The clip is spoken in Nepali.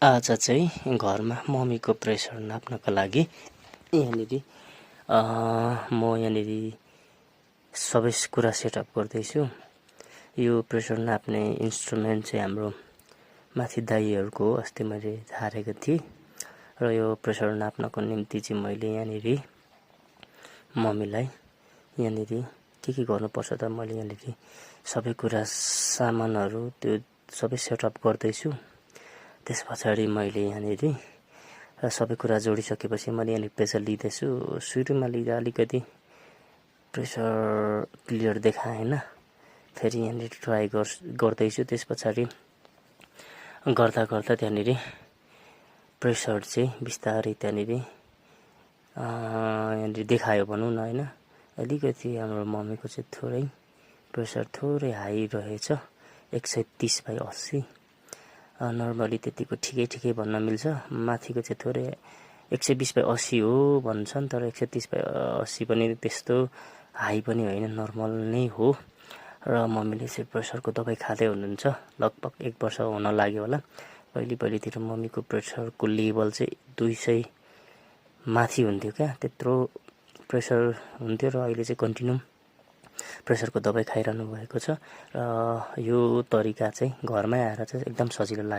आज चाहिँ घरमा मम्मीको प्रेसर नाप्नको लागि यहाँनिर म यहाँनिर सबै कुरा सेटअप गर्दैछु। यो प्रेसर नाप्ने इन्स्ट्रुमेन्ट चाहिँ हाम्रो माथि दाइहरूको हो, अस्ति मैले झारेको थिएँ र यो प्रेसर नाप्नको निम्ति चाहिँ मैले यहाँनिर मम्मीलाई यहाँनिर के गर्नुपर्छ त मैले यहाँनिर सबै कुरा सामानहरू त्यो सबै सेटअप गर्दैछु। त्यस पछाडि मैले यहाँनिर सबै कुरा जोडिसकेपछि मैले यहाँनिर प्रेसर लिँदैछु। सुरुमा लिँदा अलिकति प्रेसर क्लियर देखाएन, फेरि यहाँनिर ट्राई गर्दैछु। त्यस पछाडि गर्दा गर्दा त्यहाँनिर प्रेसर चाहिँ बिस्तारै त्यहाँनिर यहाँनिर देखायो भनौँ न हैन। अलिकति हाम्रो मम्मीको चाहिँ थोरै प्रेसर थोरै हाई रहेछ, 130/80। नर्मली त्यतिको ठिकै भन्न मिल्छ। माथिको चाहिँ थोरै 120/80 हो भन्छन्, तर 130/80 पनि त्यस्तो हाई पनि होइन, नर्मल नै हो। र मम्मीले चाहिँ प्रेसरको दबाई खाँदै हुनुहुन्छ, लगभग 1 वर्ष हुन लाग्यो होला। पहिलेतिर मम्मीको प्रेसरको लेभल चाहिँ 200 माथि हुन्थ्यो क्या, त्यत्रो प्रेसर हुन्थ्यो र अहिले चाहिँ कन्टिन्यू प्रेसरको दबाई खाइरहनु भएको छ। र यो तरिका चाहिँ घरमै आएर चाहिँ एकदम सजिलो लाग्यो।